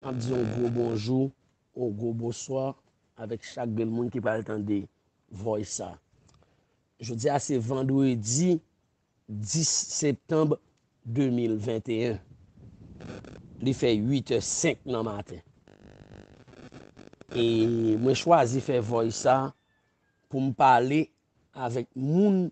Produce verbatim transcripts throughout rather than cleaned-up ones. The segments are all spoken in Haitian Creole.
ap di yon gwo bonjou, yon gwo bonswa avèk chak grenn moun ki pral tande voice sa. Jodi a se vandredi dis septanm de mil venteyen. Li fè uit è senk nan maten. E mwen chwazi fè voice sa pou m pale avèk moun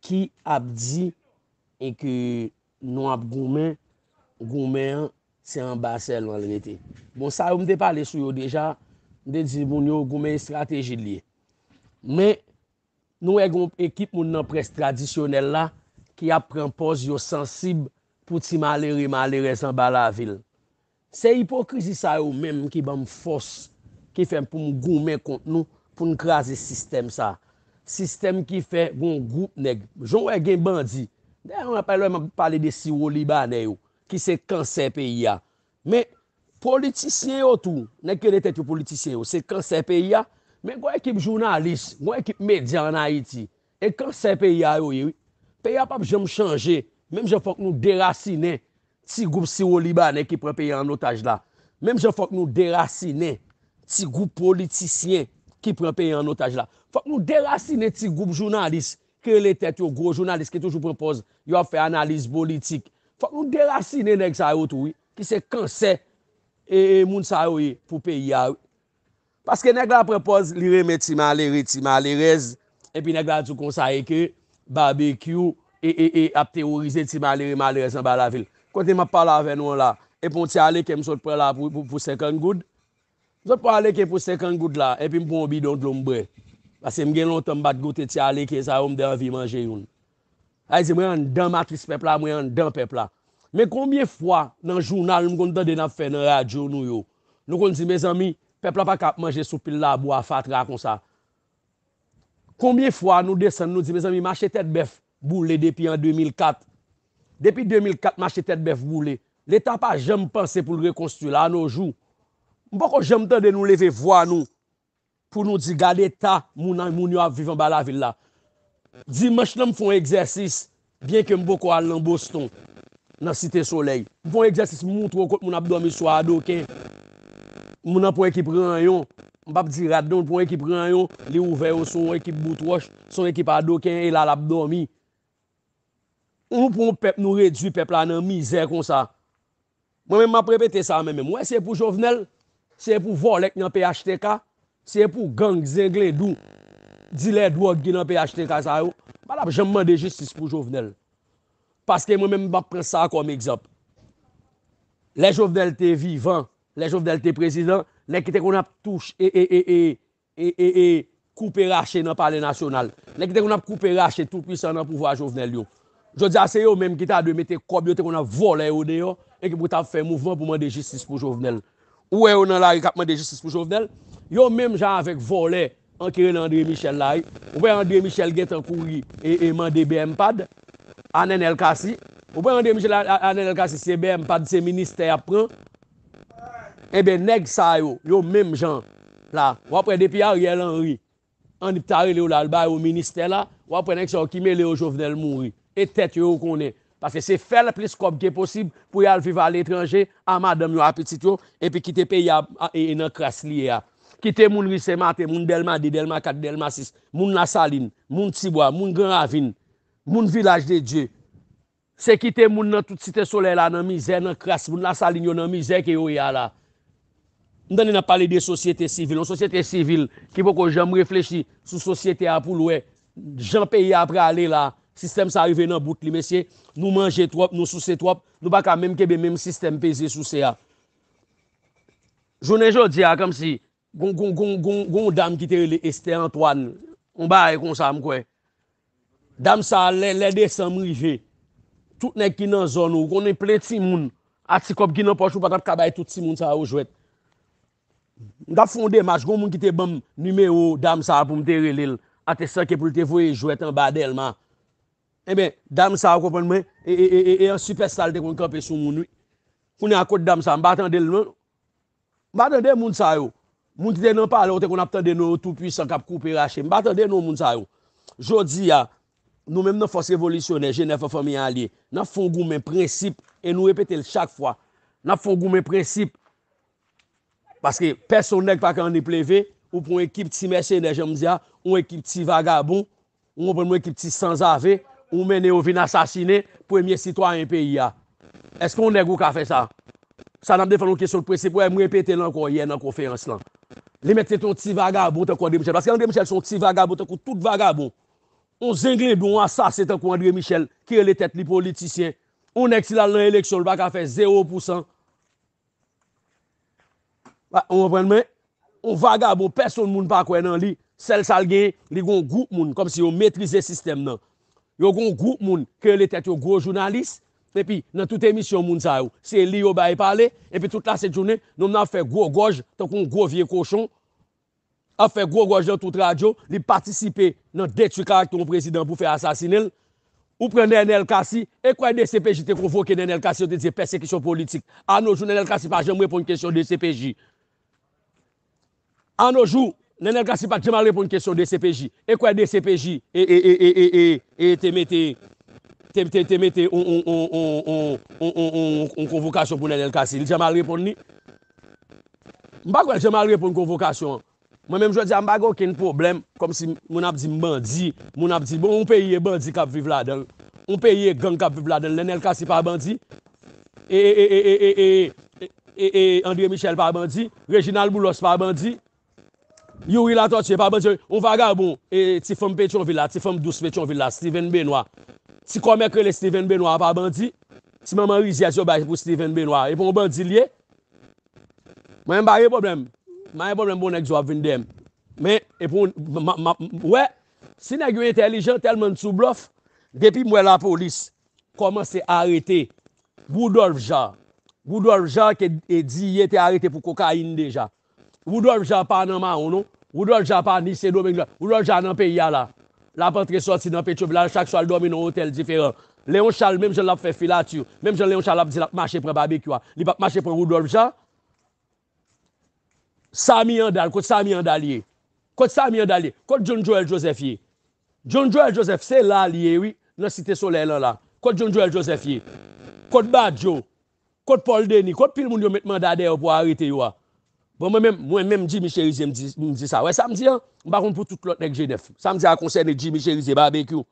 ki ap di e ke nou ap goumen, goumen an se anba sèlman l rete. Bon, sa yo m te pale sou yo deja, m te di moun yo goumen estrateji l ye. Men, nou wè gen yon ekip moun nan près tradisyonèl la ki ap pran pòz yo sansib pou ti malere, malerèz anba lavil. Se ipokrizi sa yo menm ki ban m fòs, ki fè m pou m goumen kont nou, pou n kraze sistèm sa. Sistèm ki fè gon gwoup nèg. Jan w wè gen bandi. Dayè, mwen pa lè m ap pale de siwo libanè yo, ki se kansè peyi a. Men, politisyen yo tou, nèg ki rele tèt yo politisyen yo, se kansè peyi a. Men gon ekip jounalis, gon ekip medya ann Ayiti. E kansè peyi a yo ye, wi. Peyi a p ap janm chanje. Menm jan fòk nou derasinen ti gwoup siwo libanè ki pran peyi a an otaj la. Menm jan fòk nou derasinen ti gwoup politisyen ki pran peyi a an otaj la. Fòk nou derasinen ti gwoup jounalis ki rele tèt yo gwo jounalis ki toujou pran pòz yo ap fè analiz politik. Fòk nou derasinen nèg sa yo tou, wi, ki se kansè e, e moun sa yo ye pou peyi a, wi. Paske nèg la pran pòz li renmen ti malere, ti malerèz, epi nèg la di w konsa e ke Babekyou e, e, e ap teworize ti malere, malerèz anba lavil. Kote m ap pale avè nou an la, epi yon ti aleken m sot pran la pou, pou, pou senkant goud. M sot pran aleken pou senkant goud la, epi m pran yon bidon dlo m bwè. Paske m gen lontan m pa t goute ti aleken sa yo, m te anvi manje youn. Sa vle di mwen anndan matris pèp la, mwen anndan pèp la. Men konbyen fwa nan jounal m konn tande n ap fè nan radyo nou yo? Nou konn di, mezanmi, pèp la pa ka ap manje sou pil labou a fatra konsa. Konbyen fwa nou desann, nou di, mezanmi, mache tèt bèf boule depi an de mil kat. Depi de mil kat, mache tèt bèf boule. Leta pa janm panse pou l rekonstwi la, a no jou. M poko janm tande nou leve vwa nou pou nou di, gade eta moun, moun yo ap viv anba lavil la. Dimanch lan, m fè yon egzèsis, byenke m poko al nan Boston, nan Site Solèy. M fè yon egzèsis, m montre w kot moun ap dòmi sou adoken. Moun nan pran ekip ranyon. M p ap di rad non, l pran ekip ranyon, li ouvè yo, se yon ekip bout wòch, se yon ekip adoken, e la l ap dòmi. Nou pran yon pèp, nou redui pèp la nan mizè konsa. Mwen menm, m ap repete sa, mwen menm. Ou wè, se pou Jovenel, se pou vòlè k nan P H T K, se pou gang zenglendou, dilè dwòg ki nan P H T K sa yo, m pa t ap janm mande jistis pou Jovenel. Paske mwen menm, m ap pran sa kòm egzanp. Lè Jovenel te vivan, lè Jovenel te prezidan, nèg ki te konn ap touche, e, e, e, e, e, e, e, koupe rache nan Palè Nasyonal. Nèg ki te konn ap koupe rache toupwisan nan pouvwa Jovenel yo. Jodi a, se yo menm ki ta dwe mete kòb yo te konn ap vòlè yo deyò e ki pou ta ap fè mouvman pou mande jistis pou Jovenel. Ou wè yo nan lari k ap mande jistis pou Jovenel? Yo menm jan avèk vòlè an ki rele André Michel la, wi. Ou wè André Michel gentan kouri e, e mande B M pad a Nenel Cassy. Ou wè André Michel a, a, a Nenel Cassy, se B M pad, se ministè y ap pran. Enben, nèg sa yo, yo menm jan la. W ap wè depi Ariel Henry, Anip ta rele yo la, l ba yo ministè la, w ap wè nèg sa yo ki mele yo Jovenel mouri. E tèt yo, yo konnen. Paske se fè l plis kòb ke posib pou y al viv aletranje a madanm yo, a pitit yo, epi kite peyi a, a, e, e nan kras li ye a. Kite moun ri Senmaten, moun Dèlma de, Dèlma kat, Dèlma sis, moun Lasalin, moun Tibwa, moun Gran Ravin, moun Vilaj de Dye. Se kite moun nan tout Site Solèy la nan mizè, nan kras, moun Lasalin yo nan mizè ke yo ye a la. M tande n ap pale de sosyete sivil, yon sosyete sivil ki poko janm reflechi sou sosyete a pou l wè jan peyi a prale la, sistèm sa rive nan bout li, mesye, nou manje twòp, nou souse twòp, nou pa ka menm kenbe menm sistèm peze souse a. Jounen jodi a, kòmsi, gon, gon, gon, gon, gon dam ki te rele Esther Antoine, yon bagay konsa, m kwè. Dam sa, lè, lè desanm rive, tout nèg ki nan zòn ou, ou konnen plen timoun, a ti kòb ki nan pòch ou, pa t ap ka bay tout timoun sa yo jwèt. M t ap fè yon demach, gon moun ki te ban m nimewo dam sa pou m te rele l, atestan ke pou l te voye jwèt anba Dèlma. Enben, dam sa, ou konprann mwen, e, e, e, e, e an sipèsta l te konn kanpe sou moun, wi. Kounye a, kot dam sa, m pa tande l, non. M pa tande moun sa yo. Moun ki te nan palè, ou te konn ap tande non yo toupwisan k ap koupe rache. M pa tande non moun sa yo. Jodi a, nou menm nan Fòs Revolisyonè, G nèf an Fanmi Alye, n ap fè yon goumen prensip, e nou repete l chak fwa. N ap fè yon goumen prensip Paske pèsonn nèg pa ka annik leve, ou pran yon ekip ti mèsenè, jan m di a, yon ekip ti vagabon, ou konprann mwen, ekip ti sanzave, ou mennen yo vin asasinen premye sitwayen peyi a. Èske yon nèg ou ka fè sa? Sa n ap defann yon kesyon de prensip, wè, m repete l ankò yè nan konferans lan. Li mèt se te yon ti vagabon tankou André Michel. Paske André Michel se yon ti vagabon tankou tout vagabon. Yon zenglendo, yon asasen tankou André Michel, ki rele tèt li politisyen. Yon nèg, si l al nan eleksyon, li pa ka fè zewo pousan. Ou konprann mwen? Yon vagabon, pèsonn moun pa kwè nan li. Sèl sa l genyen, li gon gwoup moun, kòmsi yo metrize sistèm nan. Yo gon gwoup moun ki rele tèt yo gwo jounalis, epi nan tout emisyon moun sa yo, se li yo bay pale, epi tout lasent jounen, nonm nan ap fè gwo gòj, tankou yon gwo vye kochon, ap fè gwo gòj nan tout radyo, li patisipe nan detwi karaktè yon prezidan pou fè asasinen l. Ou pran Nenel Cassy, e kwè D C P J te konvoke Nenel Cassy, yo te di se pèsekisyon politik. A no jou, Nenel Cassy pa janm reponn kesyon D C P J. A no jou, Nenel Cassy pa t janm al reponn kesyon D C P J. E kwè D C P J e, e, e, e, e, e, e te mete, te, te, te mete on, on, on konvokasyon pou Nenel Cassy. Li janm al reponn li? M pa kwè l janm al reponn konvokasyon an. Mwen menm jodi a, m pa gen okenn pwoblèm, kòmsi moun ap di m bandi, moun ap di, bon, yon peyi e bandi k ap viv ladan l. Yon peyi e gang k ap viv ladan l. Nenel Cassy pa bandi? E, e, e, e, e, e, e, e, e, e, André Michel pa bandi? Reginald Boulos pa bandi? Youri Latortue pa bandi? Yon vagabon, e, ti fanm Petyonvil la, ti fanm dous Petyonvil la, Steven Benoît. Ti kòmè k rele Steven Benoît pa bandi? Ti manman rizyèz yo bay pou Steven Benoît, e pa yon bandi l ye? Mwen, m pa gen pwoblèm. M pa gen pwoblèm pou yon nèg di w ap vin dèyè m. Men, e pou m, m, m, m, wè, si nèg yo entèlijan, tèlman n sou blòf, depi m wè lapolis kòmanse arete Woodolphe Jean. Woodolphe Jean ke, e, Diye te arete pou kokayin deja. Woodolphe Jean pa nan mawon, non. Woodolphe Jean pa ni Sendomeng, non. Woodolphe Jean nan peyi a la. L ap antre sòti nan Petyonvil la, chak swa l dòmi nan yon otèl diferan. Léon Charles, menm jan l ap fè filati, menm jan Léon Charles ap di l ap mache pran Babekyou a, li p ap mache pran Woodolphe Jean. Samy Andal, kot Samy Andal ye? Kot Samy Andal ye? Kot John Joël Joseph ye? John Joël Joseph, se la l ye, wi, nan Site Solèy lan la. Kot John Joël Joseph ye? Kot Badio? Kot Paul Denis? Kot pil moun yo met manda dèyè yo pou arete yo a? Bon, mwen menm, mwen menm, Jimmy Chérizier, m di, m di sa. Wè sa m di an? M pa konn pou tout lòt nèg G nèf. Sa m di a konsène Jimmy Chérizier, Babekyou.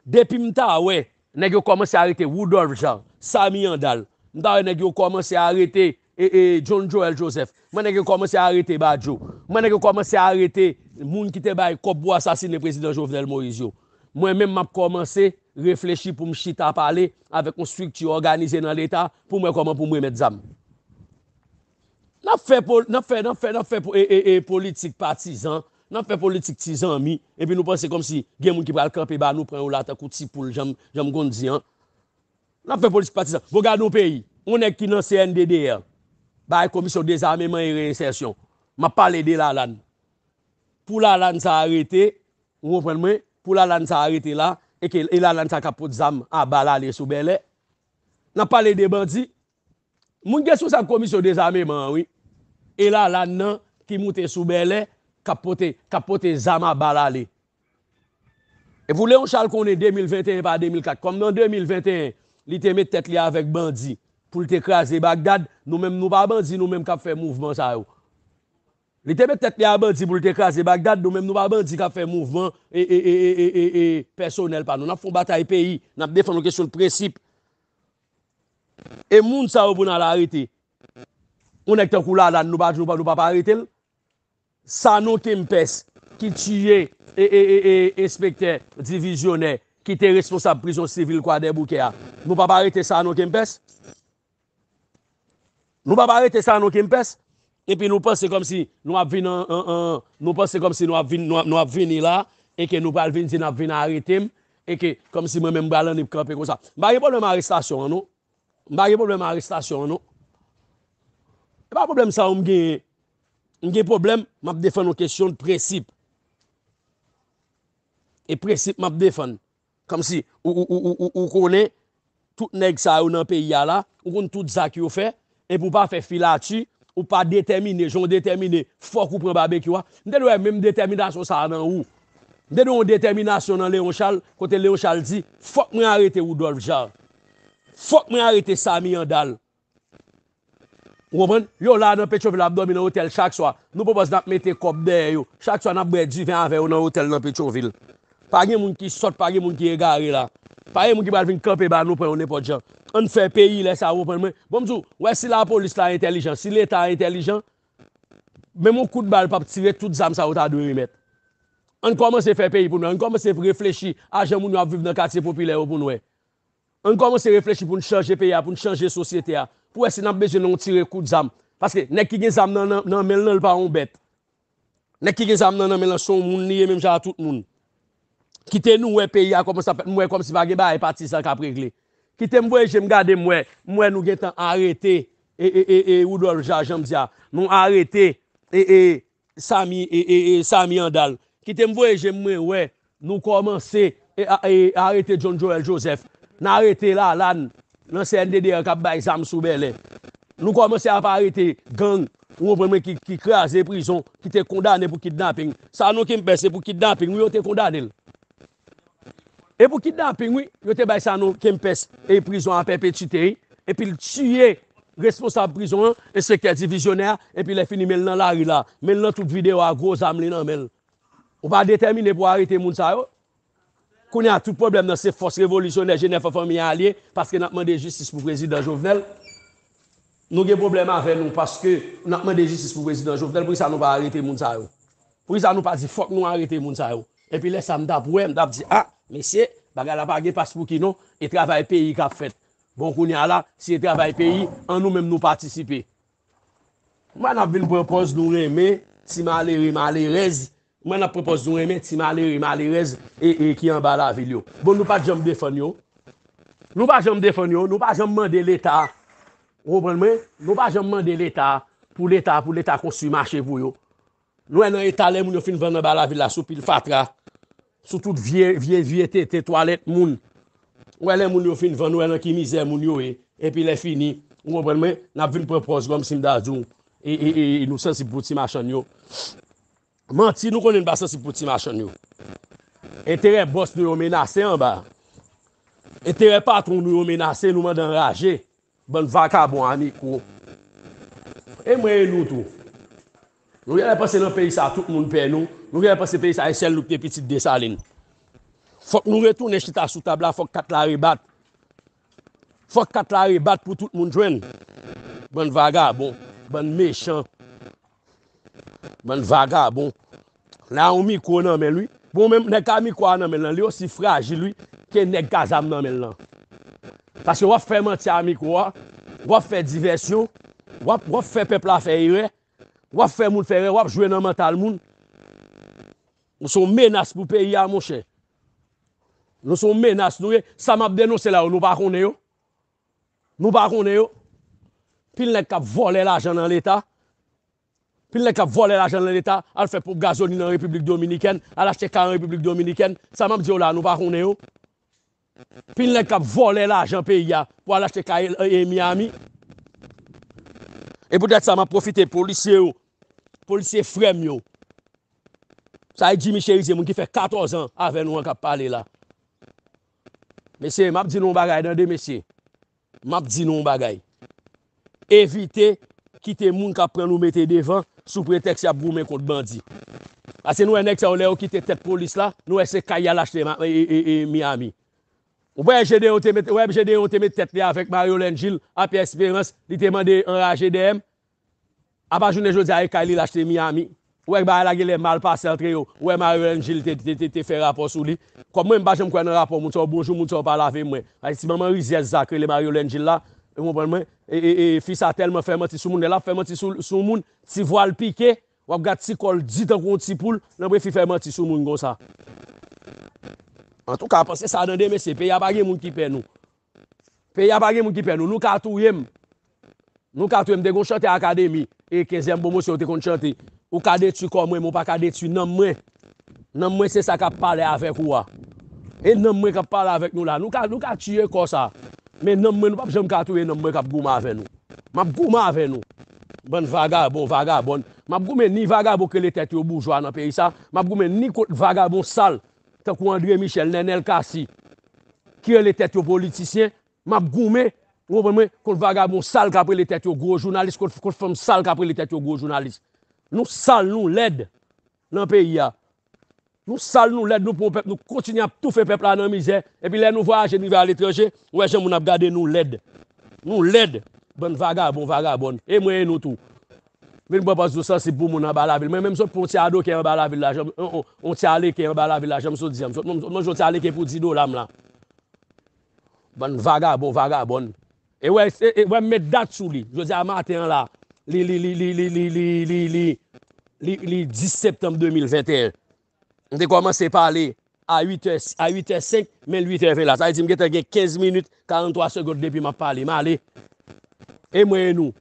Depi m ta wè nèg yo kòmanse arete Woodolphe Jean, Samy Andal, m ta wè nèg yo kòmanse arete, e, e, John Joël Joseph, m wè nèg yo kòmanse arete Badio, m wè nèg yo kòmanse arete moun ki te bay kòb pou asasinen prezidan Jovenel Moïse yo. Mwen menm, m ap kòmanse reflechi pou m chita pale avèk yon estrikti òganize nan Leta pou m wè kòman pou m remèt zam. N ap fè, n ap fè, n ap fè, n ap fè e, e, e, politik patizan, n ap fè politik ti zanmi, epi nou panse kòmsi gen moun ki pral kanpe ba nou, pran yo la tankou ti poul, jan m, jan m konn di an. N ap fè politik patizan. Bon, gade yon peyi, yon nèg ki nan C N D D R, bay Komisyon Dezameman e Reyensèsyon. M ap pale de Lalann. Pou Lalann sa arete, ou konprann mwen, pou Lalann sa arete la, e ke, e Lalann sa k ap pot zam a bal ale sou Bèlè. N ap pale de bandi. Moun ki responsab Komisyon Dezameman an, wi. E Lalann nan ki moute sou Bèlè, k ap pote, k ap pote zam a bal ale. E pou Léon Charles konnen de mil venteyen pa de mil kat, kòm nan de mil venteyen, li te met tèt li avèk bandi pou l te kraze Bagdad, nou menm nou pa bandi, nou menm k ap fè mouvman sa yo. Li te met tèt li a bandi pou l te kraze Bagdad, nou menm nou pa bandi k ap fè mouvman e, e, e, e, e, e, e pèsonèl pa nou. N ap fè yon batay peyi, n ap defann yon kesyon de prensip. E moun sa yo pou n al arete. Yon nèg tankou Lalann, nou pa, nou pa, nou pa, pa arete l. Sanon Kempès, ki tiye e, e, e, e, enspektè divizyonè, ki te responsab prizon sivil Kwadèboukè a. Nou pa, pa arete Sanon Kempès? Nou pa, pa arete Sanon Kempès? Epi nou panse kòmsi nou ap vin an, an, an, nou panse kòmsi nou ap vin, nou ap, nou ap vini la, e ke nou pral vin di n ap vin arete m, e ke kòmsi mwen menm m pral annik kanpe konsa. M pa gen pwoblèm arestasyon an, non. M pa gen pwoblèm arestasyon an, non. E pa pwoblèm sa yo m genyen. M gen pwoblèm, m ap defann yon kesyon de prensip. E prensip m ap defann. Kòmsi ou, ou, ou, ou, ou, ou konnen tout nèg sa yo nan peyi a la, ou konn tout zak yo fè, epi ou pa fè filati, ou pa detèmine, jan w detèmine, fòk ou pran Babekyou a. M te dwe wè menm detèminasyon sa a nan ou. M te dwe yon detèminasyon nan Léon Charles, kote Léon Charles di, fòk mwen arete Woodolphe Jean. Fòk mwen arete Samy Andal. Ou konprann? Yo la nan Petyonvil ap dòmi nan otèl chak swa. Nou pwopòz n ap mete kòb dèyè yo. Chak swa n ap bwè diven avè yo nan otèl nan Petyonvil. Pa gen moun ki sòt, pa gen moun ki egare la. Pa gen moun ki pral vin kanpe ba nou pran yo nenpòt jan. Ann fè peyi lè sa, ou konprann mwen? Bon, m di w, wè si lapolis la entèlijan, si Leta entèlijan, menm yon kout bal p ap tire, tout zam sa yo ta dwe remèt. Ann kòmanse fè peyi pou n wè. Ann kòmanse reflechi a jan moun yo ap viv nan katye popilè yo pou n wè. Ann kòmanse reflechi pou n chanje peyi a, pou n chanje sosyete a, pou wè si n ap bezwen yon tire kout zam. Paske nèg ki gen zam nan, nan, nan men l lan, l pa yon bèt. Nèg ki gen zam nan, nan men l lan, se yon moun li ye, menm jan a tout moun. Kite nou wè peyi a kòmanse ap fèt, m wè kòmsi pa gen bagay patizan k ap regle. Kite m voye je m gade, m wè, m wè nou gentan arete, e, e, e, e, Woodolph Jean, jan m di a, nou arete, e, e, Samy, e, e, e, Samy Andal. Kite m voye je m, mwen wè, nou kòmanse, e, a, e, arete John Joel Joseph. N arete Lalann nan C N D D A k ap bay zam sou Bèlè. Nou kòmanse ap arete gang, ou konprann mwen, ki, ki kraze prizon, ki te kondane pou kidnaping. Sanon Kempès, se pou kidnaping, wi, yo te kondane l. E pou kidnaping, wi, yo te bay Sanon Kempès e prizon a pèpetite, wi. Epi l tiye responsab prizon an, enspektè divizyonè a, epi lè fini, men l nan lari la. Men l nan tout videyo a, gwo zam li nan men l. Ou pa detèmine pou arete moun sa yo? Kounye a, tout pwoblèm nan se fòs revolisyonè Jenèf an fanmi a l ye, paske n ap mande jistis pou prezidan Jovenel. Nou gen pwoblèm avè nou paske n ap mande jistis pou prezidan Jovenel, poukisa nou pa arete moun sa yo? Poukisa nou pa di fòk nou arete moun sa yo? Epi lè sa m t ap wè, m t ap di, a, mesye, bagay la pa gen paspouki non, e travay peyi k ap fèt. Bon, kounye a la, si e travay peyi, an nou menm nou patisipe. M wè n ap vin pran pòz nou renmen ti malere, malerèz. M wè n ap pran pòz nou renmen ti malere, malerèz e, e ki anba lavil yo. Bon, nou pa t janm defann yo. Nou pa janm defann yo. Nou pa janm mande Leta. Ou konprann mwen? Nou pa janm mande Leta pou Leta, pou Leta konstwi mache pou yo. Nou wè nan eta lè moun yo fin vann anba lavil la sou pil fatra, sou tout vye, vye, vye tete, twalèt moun. Ou wè lè moun yo fin vann, ou wè nan ki mizè moun yo ye. Epi lè fini, ou konprann mwen, n ap vin pran pòz kòmsi m ta di w, e, e, e, e nou sansib pou ti machann yo. Manti, nou konnen n pa sansib pou ti machann yo. Enterè bòs nou yo menase anba. Enterè patwon nou yo menase, nou mande anraje. Bann vakabon a mikwo. E mwen e nou tou. Nou genlè panse nan peyi sa a tout moun pè nou. Nou genlè panse peyi sa a e sèl nou ki te pitit Desalin. Fòk nou retounen chita sou tab la, fòk kat la rebat. Fòk kat la rebat pou tout moun jwenn. Bann vagabon, bann mechan. Bann vagabon. L a yon mikwo nan men l, wi. Bon, menm nèg ka mikwo a nan men l lan, li osi frajil, wi, ke nèg ka zam nan men l lan. Paske w ap fè manti a mikwo a, w ap fè divèsyon, w ap, w ap fè pèp la fè erè, w ap fè moun fè erè, w ap jwe nan mantal moun. Ou se yon menas pou peyi a, monchè. Nou se yon menas, nou ye. Sa m ap denonse la yo, nou pa konnen yo? Nou pa konnen yo? Pil nèg k ap vòlè lajan nan Leta. Pil nèg k ap vòlè lajan nan Leta, al fè ponp gazolin nan Repiblik Dominikèn, al achte kay an Repiblik Dominikèn. Sa m ap di w la, nou pa konnen yo? Pil nèg k ap vòlè lajan peyi a pou al achte kay e, e Miami. E poutèt sa, m ap pwofite polisye yo, polisye frè m yo. Sa e Jimmy Cherizier, moun ki fè katòz an avè nou an k ap pale la. Mesye, m ap di nou yon bagay tande, mesye. M ap di nou yon bagay. Evite kite moun k ap pran nou mete devan sou pretèks y ap goumen kont bandi. Paske nou wè nèg sa yo, lè yo kite tèt polis la, nou wè se kay y al achte ma- e, e, e, e, Miami. Ou wè Gedeon te met, ou wè Gedeon te met tèt li avèk Marie Hélène Gilles a Pierre Espérance, li te mande anraje dèyè m. Apa jounen jodi a e kay li l achte Miami. Ou wè bagay la genlè mal pase antre yo. Ou wè Marie Hélène Gilles te, te, te, te fè rapò sou li. Kòm mwen, m pa janm kwè nan rapò moun sa yo. Bonjou, moun sa yo pa lave mwen. Ay, ti manman rizyèz sa k rele Marie Hélène Gilles la, ou konprann mwen? E, e, e, fi sa tèlman fè manti sou moun, lè l ap fè manti sou, sou moun, ti vwa l pike, w ap gad ti kò l di tankou yon ti poul, nan prefi fè manti sou moun konsa. Antouka, panse sa tande, mesye, peyi a pa gen moun ki pè nou. Peyi a pa gen moun ki pè nou. Nou ka touye m. Nou ka touye m. Te gon chantè akademi, e kenzyèm pwomosyon yo te konn chante. Ou ka detwi kò mwen, men w pa ka detwi nanm mwen. Nanm mwen se sa k ap pale avèk ou a. E nanm mwen k ap pale avèk nou la. Nou ka, nou ka tiye kò sa. Men nanm mwen, nou p ap janm ka touye nanm mwen k ap goumen avè nou. M ap goumen avè nou. Bann vagabon, vagabòn. M ap goumen ni vagabon k rele tèt yo boujwa nan peyi sa. M ap goumen ni kont vagabon sal, tankou André Michel, Nenel Cassy, ki rele tèt yo politisyen. M ap goumen Ou konprann mwen? Kont vagabon sal k ap rele tèt yo gwo jounalis, kont, kont fanm sal k ap rele tèt yo gwo jounalis. Nou sal, nou lèd nan peyi a. Nou sal, nou lèd, nou pran pèp, nou kontinye ap toufe pèp la nan mizè. Epi lè nou vwayaje, nou rive aletranje, ou wè jan moun ap gade nou lèd. Nou lèd. Bann vagabon, vagabòn. E mwen e nou tou. Vin pran pòz nou sansib pou moun anba lavil. Mwen menm sot pran yon ti adoken anba lavil la, jan m, on, on, on ti aleken anba lavil la, jan m sot di a. M sot, m sot manje yon ti aleken pou di dola m la. Bann vagabon, vagabòn. E wè, e, e wè m met dat sou li. Jodi a maten an la, li, li, li, li dis septanm de mil venteyen. M te kòmanse pale a uit è, a uit è senk, men l uit è ven la. Sa vle di m gentan gen kenz minit, karanntwa segond depi m ap pale. M ale. E mwen e nou.